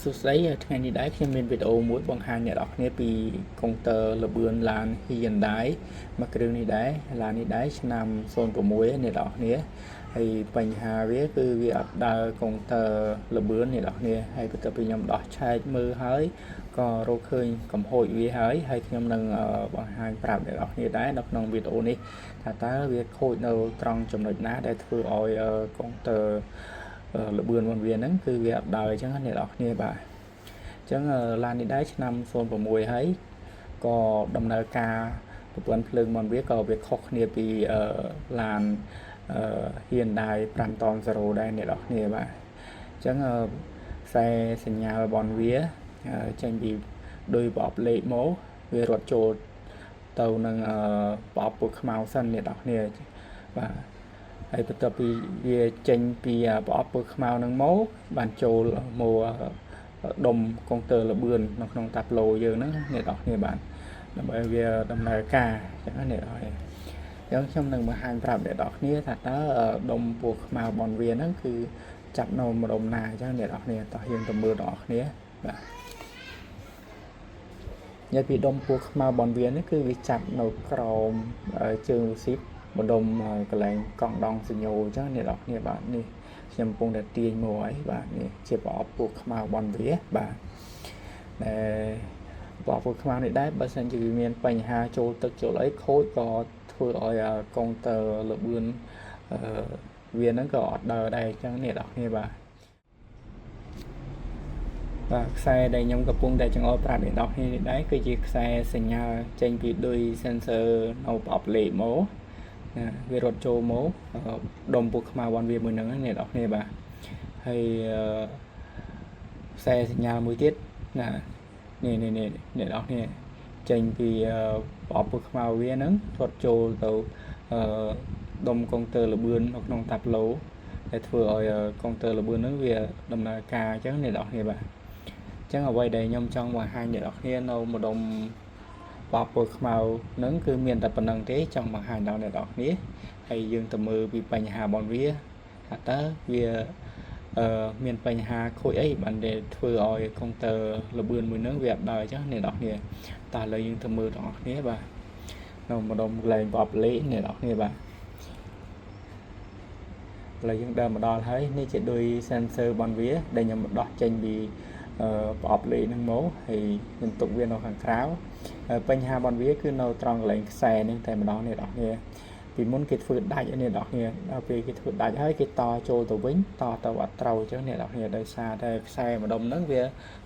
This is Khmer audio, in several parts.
សួស្តីថ្ងៃនេះដែរខ្ញុំមានវីដេអូមួយបង្ហាញអ្នកនរគ្នាពីកុងទ័រល្បឿនឡាន Hyundai មួយគ្រឿងនេះដែរឡាននេះដែរឆ្នាំ06អ្នកនរគ្នាហើយបញ្ហាវាគឺវាអត់ដើរកុងទ័រល្បឿនអ្នកនរគ្នាហើយបន្ទាប់ពីខ្ញុំដោះឆែកមើលហើយក៏រកឃើញកំហូចវាហើយហើយខ្ញុំនឹងបង្ហាញប្រាប់អ្នកនរគ្នាដែរនៅក្នុងវីដេអូនេះថាតើវាខូចនៅត្រង់ចំណុចណាដែលធ្វើឲ្យកុងទ័រល្បឿនរបស់វាហ្នឹងគឺវាអត់ដើរអញ្ចឹងអ្នកនរគ្នាបាទអញ្ចឹងឡាននេះដែរឆ្នាំ06ហើយក៏ដំណើរការប្រព័ន្ធភ្លើងរបស់វាក៏វាខុសគ្នាពីឡាន Hyundai 5តន0ដែរអ្នកនរគ្នាបាទអញ្ចឹងខ្សែសញ្ញារបស់វាចេញពីដោយប្រអប់លេខមកវារត់ចូលទៅនឹងប្រអប់ពណ៌ខ្មៅសិនអ្នកនរគ្នាបាទហើយបន្ទាប់ពីវាចេញពីប្រអប់ពណ៌ខ្មៅនឹងមកបានចូលមកដុំកុងទ័រល្បឿននៅក្នុងតាប្លូយើងហ្នឹងអ្នកនរគ្នាបាទដើម្បីវាដំណើរការអញ្ចឹងណាអ្នកនរគ្នាអញ្ចឹងខ្ញុំនឹងបង្ហាញប្រាប់អ្នកនរគ្នាថាតើដុំពណ៌ខ្មៅរបស់វាហ្នឹងគឺចាប់នៅម្ដុំណាអញ្ចឹងអ្នកនរគ្នាតោះយើងទៅមើលទាំងអស់គ្នាបាទនិយាយពីដុំពណ៌ខ្មៅរបស់វានេះគឺវាចាប់នៅក្រោមជើងស៊ីបម្ដុំកន្លែងកង់ដង់សញ្ញោអញ្ចឹងអ្នកនរគ្នាបាទនេះខ្ញុំកំពុងតែទាញមកហើយបាទនេះជាប្រអប់ពណ៌ខ្មៅរបស់វាបាទដែលប្រអប់ពណ៌ខ្មៅនេះដែរបើសិនជាវាមានបញ្ហាចូលទឹកចូលអីខូចក៏ធ្វើឲ្យកុងទ័រល្បឿនវាហ្នឹងក៏អត់ដើរដែរអញ្ចឹងអ្នកនរគ្នាបាទបាទខ្សែដែលខ្ញុំកំពុងតែចង្អុលប្រាប់អ្នកនរគ្នានេះដែរគឺជាខ្សែសញ្ញាចេញពីឌុយ sensor នៅប្រអប់លេខមកណាវារត់ចូលមកដុំពណ៌ខ្មៅរបស់វាមួយហ្នឹងអ្នកនរគ្នាបាទហើយខ្សែសញ្ញាមួយទៀតណានេះនេះនេះអ្នកនរគ្នាចេញពីប្រអប់ពណ៌ខ្មៅវាហ្នឹងរត់ចូលទៅដុំកុងទ័រល្បឿននៅក្នុងតាប្លូដែលធ្វើឲ្យកុងទ័រល្បឿនហ្នឹងវាដំណើរការអញ្ចឹងអ្នកនរគ្នាបាទអញ្ចឹងអ្វីដែលខ្ញុំចង់បង្ហាញអ្នកនរគ្នានៅម្ដុំបបពណ៌ខ្មៅហ្នឹងគឺមានតែប៉ុណ្្នឹងទេចង់បង្ហាញដល់អ្នកនរគ្នាហើយយើងទៅមើលពីបញ្ហារបស់វាថាតើវាមានបញ្ហាខូចអីបានដែលធ្វើឲ្យកុងទ័រល្បឿនមួយហ្នឹងវាអត់ដើរអញ្ចឹងអ្នកនរគ្នាតោះឥឡូវយើងទៅមើលទាំងអស់គ្នាបាទនៅម្ដុំកន្លែងប្រអប់លេខអ្នកនរគ្នាបាទឥឡូវយើងដើរមកដល់ហើយនេះជាឌុយ sensor របស់វាដែលខ្ញុំដោះចេញពីប្រអប់លេខហ្នឹងមកហើយខ្ញុំទុកវានៅខាងក្រៅបញ្ហារបស់វាគឺនៅត្រង់កន្លែងខ្សែហ្នឹងតែម្ដងអ្នកនរគ្នាពីមុនគេធ្វើដាច់អ្នកនរគ្នាដល់ពេលគេធ្វើដាច់ហើយគេតចូលទៅវិញតទៅអត់ត្រូវអញ្ចឹងអ្នកនរគ្នាដោយសារតែខ្សែម្ដុំហ្នឹងវា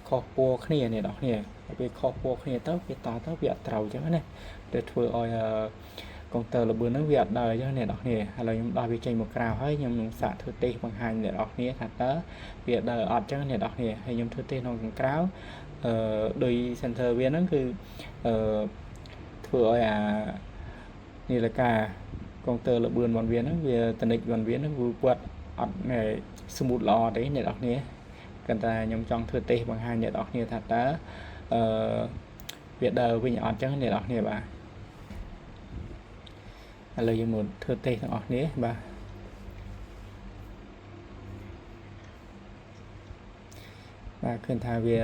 ខុសពណ៌គ្នាអ្នកនរគ្នាដល់ពេលខុសពណ៌គ្នាទៅគេតទៅវាអត់ត្រូវអញ្ចឹងណាទៅធ្វើឲ្យកុងទ័រល្បឿនហ្នឹងវាអត់ដើរអញ្ចឹងអ្នកនរគ្នាឥឡូវខ្ញុំដោះវាចេញមកក្រៅហើយខ្ញុំនឹងសាកធ្វើតេស្តបង្ហាញអ្នកនរគ្នាថាតើវាដើរអត់អញ្ចឹងអ្នកនរគ្នាហើយខ្ញុំធ្វើតេស្តក្នុងខាងក្រៅដោយ sensor វាហ្នឹងគឺអឺធ្វើឲ្យអានីលកាកុងទ័រល្បឿនរបស់វាហ្នឹងវាតនិចរបស់វាហ្នឹងគឺគាត់អត់ smooth ល្អទេអ្នកនរគ្នាគាត់តែខ្ញុំចង់ធ្វើតេស្តបង្ហាញអ្នកនរគ្នាថាតើអឺវាដើរវិញអត់អញ្ចឹងអ្នកនរគ្នាបាទឥឡូវយើងមកធ្វើតេស្តទាំងអស់គ្នាបាទបាទឃើញថាវា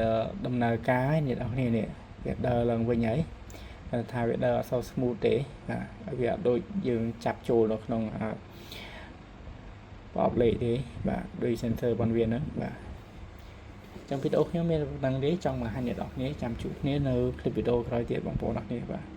ដំណើរការហើយអ្នកនរគ្នានេះវាដើរឡើងវិញហើយគាត់ថាវាដើរអត់សូវ smooth ទេបាទវាអត់ដូចយើងចាប់ចូលនៅក្នុងប្រអប់លេខទេបាទដូច sensor របស់វាហ្នឹងបាទចឹងវីដេអូខ្ញុំមានប៉ុណ្្នឹងទេចង់បង្ហាញអ្នកនរគ្នាចាំជួបគ្នានៅคลิปវីដេអូក្រោយទៀតបងប្អូនអរគ្នាបាទ។